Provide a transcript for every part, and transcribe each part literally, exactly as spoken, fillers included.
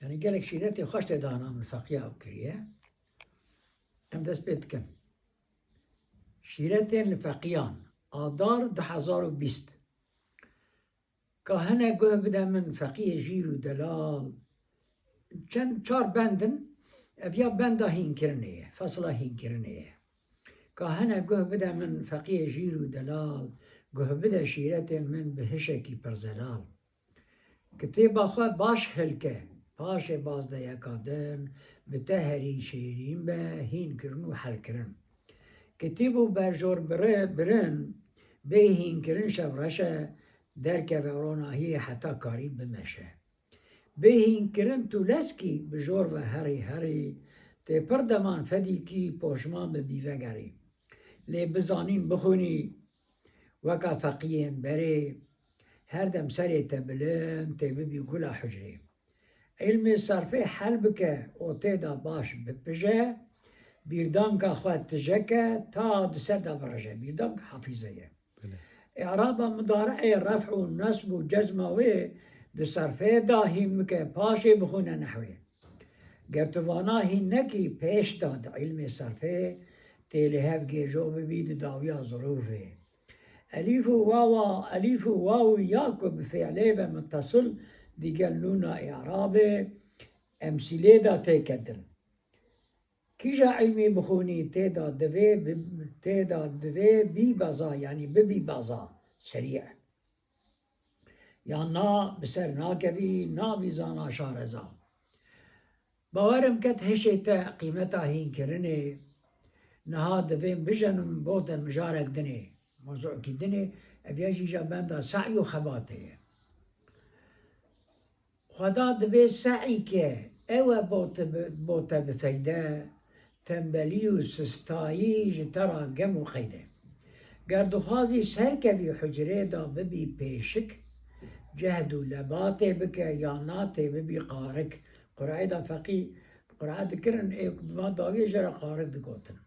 Yani gelek şîretê xweş tê dana min feqiya ew kiriye. Em dest pê dikin. Şîretên li feqiyan, Adar du hezar û bîst. Ka hine guh bide min feqiyê jîr û delal. Çend çar bend in, ev ya benda hînkirinê ye, fesla hînkirinê ye. Ka hine guh bide min feqiyê jîr û delal, guh bide şîretên min bi hişekî pir zelal. Kitêba xwe baş hilke, paşê bazdeyeka din, bi te herî şêrîn be, hînkirin û helkirin. Kitêb û berjor biri-, birin, bê hînkirin şevreş e, derkeve ronahiyê heta karî bimeşe. Bê hînkirin tu leskî bi jor ve herî herî, tê pir deman fedîkî poşman bibî vegerî. Lê bi zanîn bixwînî weka feqiyên berê, her dem serê te bilind tê bibî gula hucrê. Îlmê serfê hel bike û tê de baş bipije, bîrdanka xwe tije ke ta di ser de bireje. Bîrdank hafîze ye. Belê. Î'raba mudari'ê ref û nesb û cezma wê di serfê de hîn bike, paşê bixwîne nehwê. Ger tu vana hîn nekî, pêş de di îlmê serfê tê li hev gêjo bibî di dawiya zirûfê. Elîf û wawa, elîf û waw û ya ku bi fi'lê ve mitesil digel nûna î'rabê emsîlê de têke din. Kîja îlmî bixwînî tê de divê bi-, tê de divê bî beza, yanî bibî beza, serî. Yan na bi ser nakevî, nabî zana şareza. Bawerim ket hişê te qîmeta hînkirinê, niha divêm bijenim bo te mijarek dinê, mewzûkî dinê, ev ya jî ja benda se'y û xebatê ye. Xweda dibê se'y ke, ew e bo te bi-, bo te bi feyde, tembelî û sistayî ji te ra gem û qeyd e. Ger dixwazî serkevî hucrê de bibî pêşik, cehd û lebatê bike, ya na tê bibî qarik. Qur'ê de feqî, Qur'e dikirin, ê ma dawiyê jê re qarik digotin.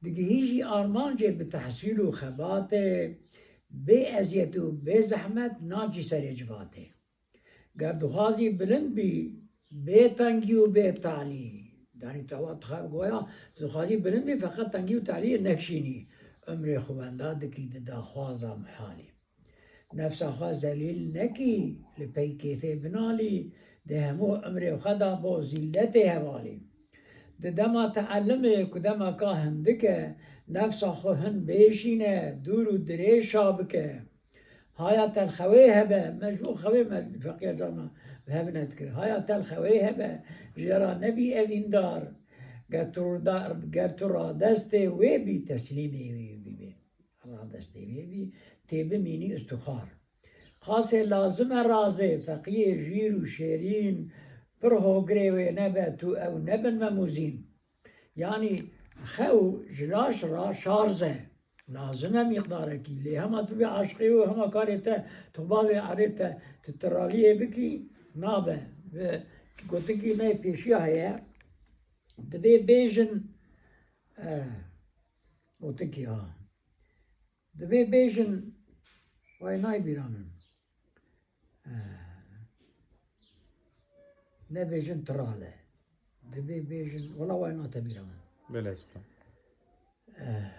Digihîjî armancê bi tehsîl û xebatê, bê eziyet û bê zehmet nacî serê civatê. Ger dixwazî bilind bî, bê tengî û bê talî. Danî tu ewa dixwe goya, tu dixwazî bilind bî, feqet tengî û taliyê nekişînî. Umrê xwe wenda dikî di daxwaza mihalî. Nefsa xwe zelîl nekî, li pey kêfê binalî, di hemû umrê xwe de bo zîlletê hevalî. Di dema teellimê ku dema ka hindik e, nefsa xwe hin bêşîne, dûr û dirêj şa bike. Haya te li xewê hebe, me ji bo xewê me feqiya carna bi hev nedikir. Haya te li xewê hebe, jê ra nebî evîndar. Ger tu rûda-, ger tu radestê wê bî, teslîmê wê bîbê. Radestê wê bî, tê bimînî istixar. Qasê lazim e razê, feqiyê jîr û şêrîn, pir hogirê wê nebe, tu ew nebin memûzîn. Yanî xew ji laş ra şarz e. Lazim e mîqdarekî. Lê hema tu bê aşiqê û hema karê te, tu bavê erê te, tu tiraliyê bikî, nabe. Bi gotikî me pêşiya heye. Dibê bêjin, eh, gotikî ha. Dibê bêjin, way nayê bîra min. Eh, nebêjin tiral e. Dibê bêjin, wela way nate bîra min. Belê, sibah. Eh,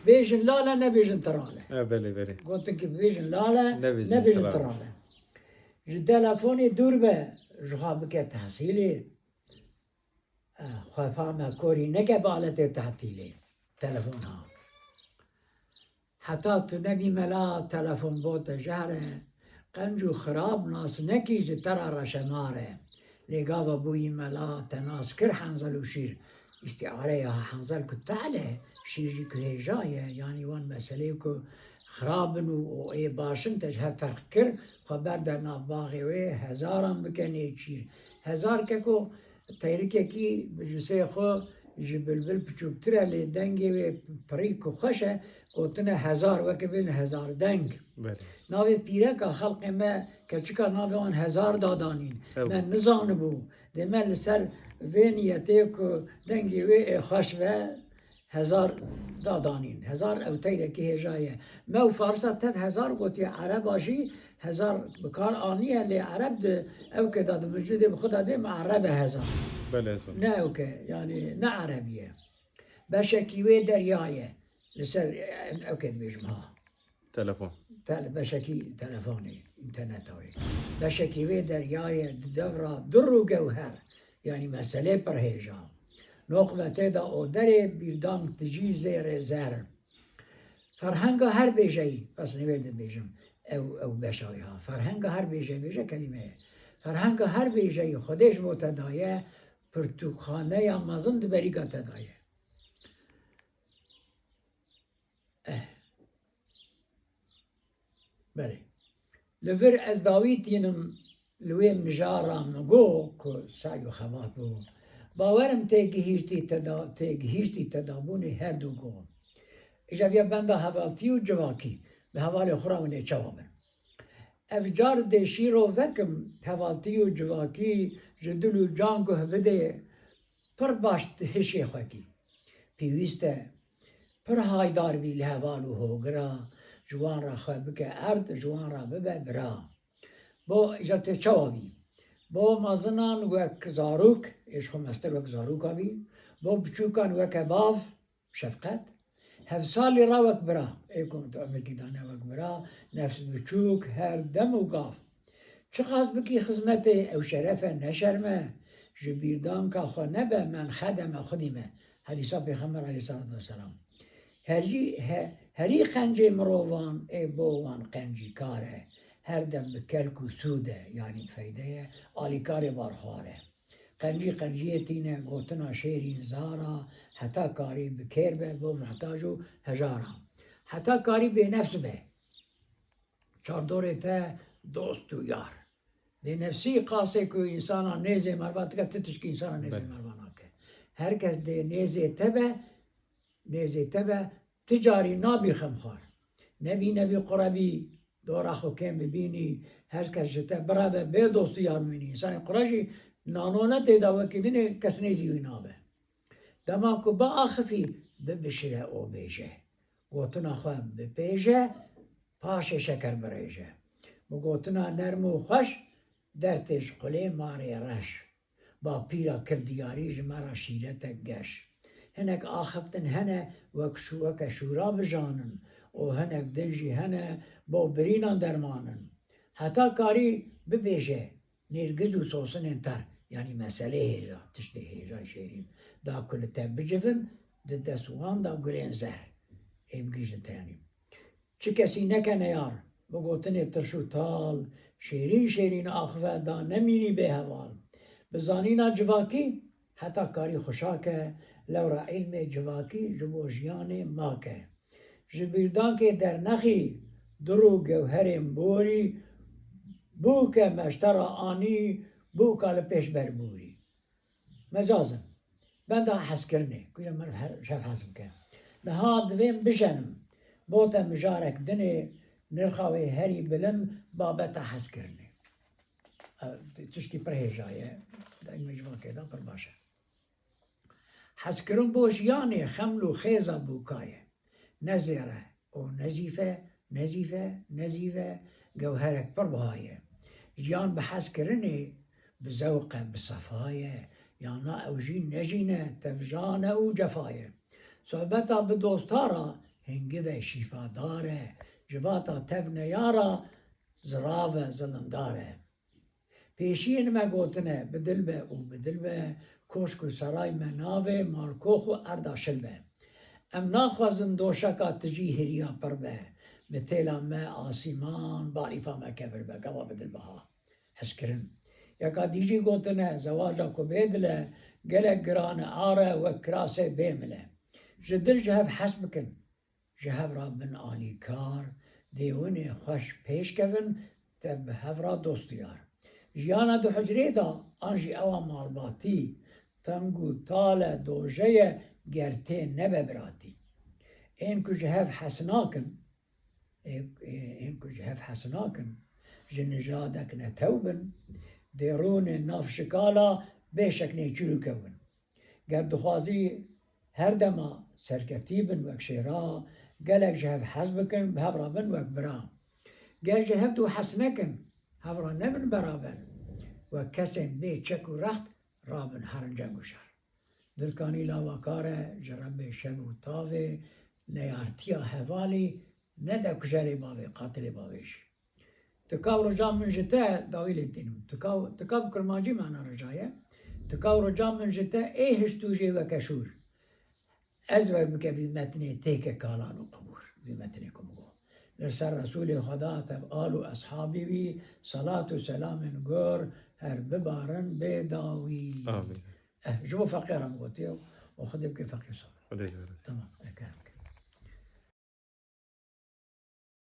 bêjin lale, nebêjin tiral e. E, belê, belê. Gotin ki bêjin lale, nebêjin tiral e. Ji telefonê dûr be, ji xwe bike tehsîlê. Eh, xwe fame korî neke bi aletê tehtîlê. Telefon ha. Heta tu nebî mela, telefon bo te jehr e. Qenc û xirab nas nekî, ji te re reşemar e. Lê gava bûyî mela, te nas kir henzel û şîr. Îstîare ya henzel ku te'l e, şîr jî ku hêja ye. Yanî wan meselê ku xirab in û, û ê baş in, te ji hev ferq kir, xwe berde nav baxê wê, hezaran bike nêçîr. Hezar keko Teyrikekî ji sê xwe ji bilbil piçûktir e, lê dengê wê pirî ku xweş e, gotine hezar, weke bêjin hezar deng. Belê. Navê pîreka xelqê me, keçika navê wan Hezar da danîn. Ew. Me nizanibû. Dê me li ser vê niyetê ku dengê wê ê xweş be, Hezar da danîn. Hezar ew teyrekî hêja ye. Me û Farisa tev hezar gotiye, Ereba jî Hezar bi kar aniye, lê ereb di ew ke da di vücudê bi xwe de bê, me erebe hezar. Belê, zor. Ne ew ke, yani ne erebiye. Beşekî wê derya ye. Li ser, e, ew ke dibêjim ha. Telefon. Tele-, beşekî telefonê, înterneta wê. Beşekî wê derya ye, di devra dur û gewher, yani meselê pir hêja. Noqve tê de oderê, bîrdank tijî zêrê zer. Ferhenga her bêjeyî, ez nêvê dibêjim, ew, ew beşa wê ha. Ferhenga her bêjeyî, bêje kelîme ye. Ferhenga her bêjeyî Xwedê ji bo te daye, pirtûkxaneya mezin di berîka te daye. Eh. Belê. Li vir ez dawî tînim, li wê mijara min got ku sey û xebat bû. Bawerim tê gihîştî teda-, tê gihîştî tedabûnê her du go. Îja viya benda hevaltî û civakî, bi hevalê xwe re hûn ê çawa bin? Ev car dê şîro vekim, hevaltî û civakî ji dil û can guh bidê, pir baş dihişê xwekî. Pêwîst e pir haydar bî li heval û hogira, ji wan re xwe bike erd, ji wan re bibe bira. Bo îja tê çawa bî? Bo mezinan wek zarok, ê ji xwe mestir wek zaroka bî, bo biçûkan weke bav, şefqet, hevsalî re wek bira, ê ku tu emekî dane wek bira, nefs biçûk her dem û gav. Çiqas bikî xizmetê ew şeref e ne şerm e, ji bîrdanka xwe nebe menxedeme xwedî me. Hedîsa Pêxember aleyhissalatu vesselam. Herî, he-, herî qencê mirovan ê bo wan qencîkar e, her dem bi kelk û sûd e, yanî bi feyde ye, alîkarê barxwar e. Qencî qenciyê tîne, gotina şêrîn zar a, heta karî bi kêr be bo muhtac û hejar a. Heta karî bênefs be. Çardorê te dost û yar. Bênefsî qasê ku însana nêzê merva dike, ti tişkî însana nêzê Belê. merva nake. Her kes dê nêzê te be, nêzê te be, ti carî nabî xemxwar. Nebî, nebî qurebî, dora xwe kêm bibînî, her kes ji te bireve, bê dost û yar bimînî. Însanê qure jî nano ne tê de wekî din e, kes nêzî wî nabe. Dema ku biaxifî, bibişire û bêje. Gotina xwe bipêje, paşê şeker birêje. Bi gotina nerm û xweş, dertê ji xulê marê reş. Bapîra kir diyarî, ji me re şîretek geş. Hinek axiftin hene wek şû-, weke şûra bijanin û hinek din jî hene bo birînan derman in. Heta karî bibêje nêrgiz û sosinên ter, yanî meselê hêja, tiştê hêja şêrîn da ku li te bicivin, di dest wan de gulên zer ê bigihîjin te yanî. Çi kesî neke neyar, bi gotinê tirş û tal, şêrîn şêrîn axive da nemînî bê heval. Bi zanîna civakî heta karî xweşak e, lewra îlmê civakî ji bo jiyanê mak e. Ji bîrdankê dernexî, dir û gewherên borî, bûke me ji te re anî, bûka li pêş ber borî. Mecaz in. Benda hezkirinê, ku ya meriv her, ji hev hez bike. Niha divêm bijenim. Bo te mijarek dinê, nirxa wê herî bilind, babeta hezkirinê. Ev tişkî pir hêja ye. Di mecmûkê de pir baş e. Hezkirin bo jiyanê xeml û xêza bûka ye. Ne zêr e. û nezîfe, nezîfe, nezîfe, gewherek pir biha ye. Jiyan bi hezkirinê, bi zewq e, bi sefa ye, ya na ew jî ne jîn e, tevjan e û cefa ye. Sohbeta bi dosta re hingiv e, şîfadar e, civata tev neyara, zirav e, zilindar e. Pêşiyên me gotine, bi dil be û bi dil be, koşk û seray me navê, malkox û erda şil be. Em naxwazin doşeka tijî hêriya pir be, bi têla me asîman, balîfa me kevir be, gava bi dil be ha. Hezkirin. Yeka dî jî gotine, zewaca ku bê dil e, gelek giran e, ar e, wek kirasê bê mil e. Ji dil ji hev hez bikin. Ji hev re bin alîkar, dê winê xweş pêş kevin, tev bi hev re dost û yar. Jiyana di hucrê de an jî ewa malbatî, teng û tal e, doje ye, ger tê nebe biratî. Ên ku ji hev hes nakin, ê, ê, ên ku ji hev hes nakin, ji nijadek netew bin, dê rûnê nav şikala, bêşek nêçîr û kewin. Ger dixwazî her dema serkeftî bin wek şêra, gelek ji hev hez bikin, bi hev re bin wek bira. Ger ji hev du hez nekin, hev re nebin beraber, wek kesên bê çek û rext rabin herin ceng û şer. Dilkanî lava kar e, ji Rebbê şev û tavê, neyartiya hevalî, ne de kujerê bavê, qatilê bavê jî. Tika û roja min ji te dawî lê tînim. Tika û, tika bi kurmancî mana roja ye. Tika û roja min ji te ê hişt û jê weke şûr. Ez we bike vî metnê têke kalan û qibûr. Vî metnê ku min got. Li ser Resûlê Xweda tev al û eshabî wî, selat û selamên gor her bibarin bê dawî. Amîn. Eh, ji bo feqê re min gotiye û Xwedê bike feqê sabir. Xwedê li vir. Tamam, eh, kerem ke.